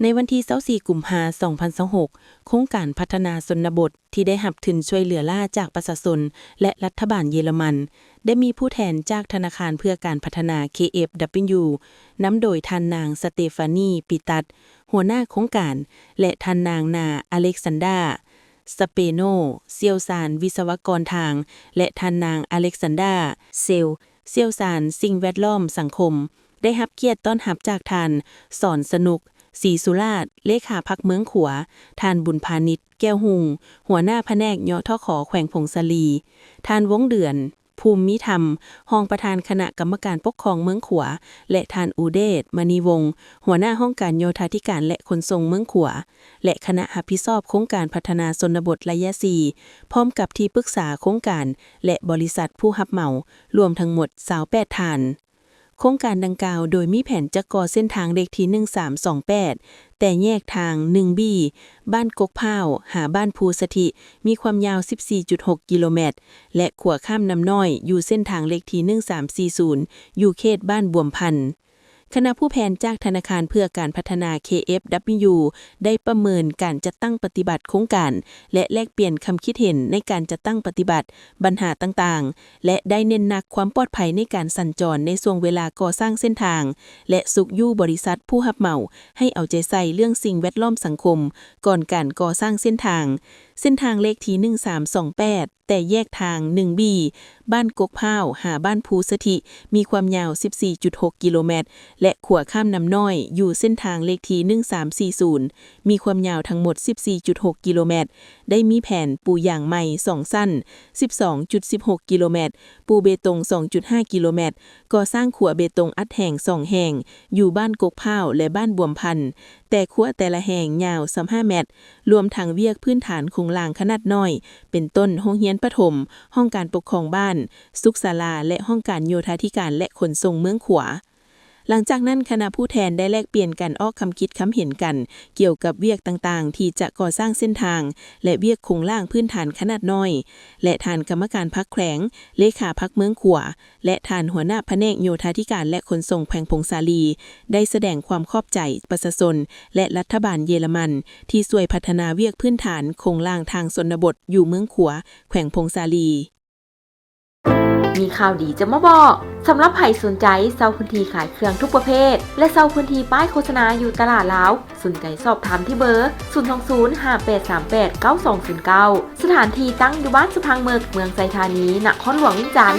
ໃນວັນທີຊາວສີ່ ກຸມພາ ສອງພັນຊາວຫົກ ໂຄງການພັດທະນາຊົນນະບົດທີ່ໄດ້ຮັບທຶນຊ່ວຍເຫຼືອລ້າຈາກປະຊາຊົນ ແລະ ລັດຖະບານເຢຍລະມັນ ໄດ້ມີຜູ້ແທນຈາກທະນາຄານເພື່ອການພັດທະນາ ເຄເອັຟດັບເບິນຢູ ນຳໂດຍທ່ານນາງ ສະເຕຟານີ ປີຕັດ ຫົວໜ້າໂຄງການ ແລະ ທ່ານນາງ ນາ ອາເລັກຊານດາ ສະເປໂນ ຊ່ຽວຊານວິສະວະກອນທາງ ແລະ ທ່ານນາງ ອາເລັກຊານດາ ເຊວ ຊ່ຽວຊານສິ່ງແວດລ້ອມສັງຄົມ ໄດ້ຮັບກຽດຕ້ອນຮັບຈາກທ່ານ ສອນສະໜຸກ ສີສຸລາດ ເລຂາພັກເມືອງຂວາ, ທ່ານ ບຸນພານິດ ແກ້ວຮຸ່ງ ຫົວໜ້າພະແນກ ຍທຂ ແຂວງຜົ້ງສາລີ, ທ່ານ ວົງເດືອນ ພູມມີທຳ ຮອງປະທານຄະນະກຳມະການປົກຄອງເມືອງຂວາ ແລະ ທ່ານ ອູເດດ ມະນີວົງ ຫົວໜ້າຫ້ອງການໂຍທາທິການ ແລະ ຂົນສົ່ງເມືອງຂວາ ແລະ ຄະນະຮັບຜິດຊອບໂຄງການພັດທະນາຊົນນະບົດໄລຍະສີ່ ພ້ອມກັບທີ່ປຶກສາໂຄງການ ແລະ ບໍລິສັດຜູ້ຮັບເໝົາ ລວມທັງໝົດຊາວແປດທ່ານ. ໂຄງການດັ່ງກ່າວໂດຍມີແຜນຈະກໍ່ເສັ້ນທາງເລກທີໜຶ່ງສາມສອງແປດ ແຕ່ແຍກທາງໜຶ່ງບີ ບ້ານກົກພ້າວ ຫາບ້ານພູສະຖິ ມີຄວາມຍາວສິບສີ່ຈຸດຫົກກິໂລແມັດ ແລະ ຂົວຂ້າມນ້ຳນ້ອຍ ຢູ່ເສັ້ນທາງເລກທີໜຶ່ງສາມສີ່ສູນ ຢູ່ເຂດບ້ານບວມພັນ. ຄະນະຜູ້ແທນຈາກທະນາຄານເພື່ອການພັດທະນາ ເຄເອັຟດັບເບິນຢູ ໄດ້ປະເມີນການຈັດຕັ້ງປະຕິບັດໂຄງການ ແລະ ແລກປ່ຽນຄຳຄິດເຫັນໃນການຈັດຕັ້ງປະຕິບັດບັນຫາຕ່າງໆ ແລະ ໄດ້ເນັ້ນໜັກຄວາມປອດໄພໃນການສັນຈອນໃນຊ່ວງເວລາກໍ່ສ້າງເສັ້ນທາງ ແລະ ຊຸກຍູ້ບໍລິສັດຜູ້ຮັບເໝົາໃຫ້ເອົາໃຈໃສ່ເລື່ອງສິ່ງແວດລ້ອມສັງຄົມ ກ່ອນການກໍ່ສ້າງເສັ້ນທາງ. ເສັ້ນທາງເລກທີໜຶ່ງສາມສອງແປດ ແຕ່ແຍກທາງໜຶ່ງບີ ບ້ານກົກພ້າວ ຫາບ້ານພູສະຖິ ມີຄວາມຍາວສິບສີ່ຈຸດຫົກກິໂລແມັດ ແລະ ຂົວຂ້າມນ້ຳນ້ອຍ ຢູ່ເສັ້ນທາງເລກທີໜຶ່ງສາມສີ່ສູນ ມີຄວາມຍາວທັງໝົດສິບສີ່ຈຸດຫົກກິໂລແມັດ, ໄດ້ມີແຜນປູຢາງໃໝ່ສອງຊັ້ນ ສິບສອງຈຸດສິບຫົກກິໂລແມັດ, ປູເບຕົງສອງຈຸດຫ້າກິໂລແມັດ, ກໍ່ສ້າງຂົວເບຕົງອັດແຮງສອງແຫ່ງ ຢູ່ບ້ານກົກພ້າວ ແລະ ບ້ານບວມພັນ, ແຕ່ຂົວແຕ່ລະແຫ່ງຍາວຊາວຫ້າແມັດ, ລວມທັງວຽກພື້ນຖານໂຄງລ່າງຂະໜາດນ້ອຍ ເປັນຕົ້ນ ໂຮງຮຽນປະຖົມ, ຫ້ອງການປົກຄອງບ້ານ, ສຸກສາລາ ແລະ ຫ້ອງການໂຍທາທິການ ແລະ ຂົນສົ່ງເມືອງຂວາ. ຫຼັງຈາກນັ້ນ, ຄະນະຜູ້ແທນໄດ້ແລກປ່ຽນການອອກຄຳຄິດຄຳເຫັນກັນ ກ່ຽວກັບວຽກຕ່າງໆທີ່ຈະກໍ່ສ້າງເສັ້ນທາງ ແລະ ວຽກໂຄງລ່າງພື້ນຖານຂະໜາດນ້ອຍ ແລະ ທ່ານກຳມະການພັກແຂວງ, ເລຂາພັກເມືອງຂວາ ແລະ ທ່ານຫົວໜ້າພະແນກໂຍທາທິການ ແລະ ຂົນສົ່ງແຂວງຜົ້ງສາລີ ໄດ້ສະແດງຄວາມຂອບໃຈປະຊາຊົນ ແລະ ລັດຖະບານເຢຍລະມັນ ທີ່ຊ່ວຍພັດທະນາວຽກພື້ນຖານໂຄງລ່າງທາງຊົນນະບົດຢູ່ເມືອງຂວາ ແຂວງຜົ້ງສາລີ. ມີຂ່າວດີຈະມາບອກ. ສຳລັບໃຜສົນໃຈເຊົ່າພື້ນທີ່ຂາຍເຄື່ອງທຸກປະເພດ ແລະ ເຊົ່າພື້ນທີ່ປ້າຍໂຄສະນາຢູ່ຕະຫຼາດລາວ, ສົນໃຈສອບຖາມທີ່ເບີ ສູນສອງສູນ ຫ້າແປດສາມແປດ ເກົ້າສອງສູນເກົ້າ. ສະຖານທີ່ຕັ້ງຢູ່ບ້ານສະພັງເມິກ, ເມືອງໄຊທານີ, ນະຄອນຫຼວງວຽງຈັນ.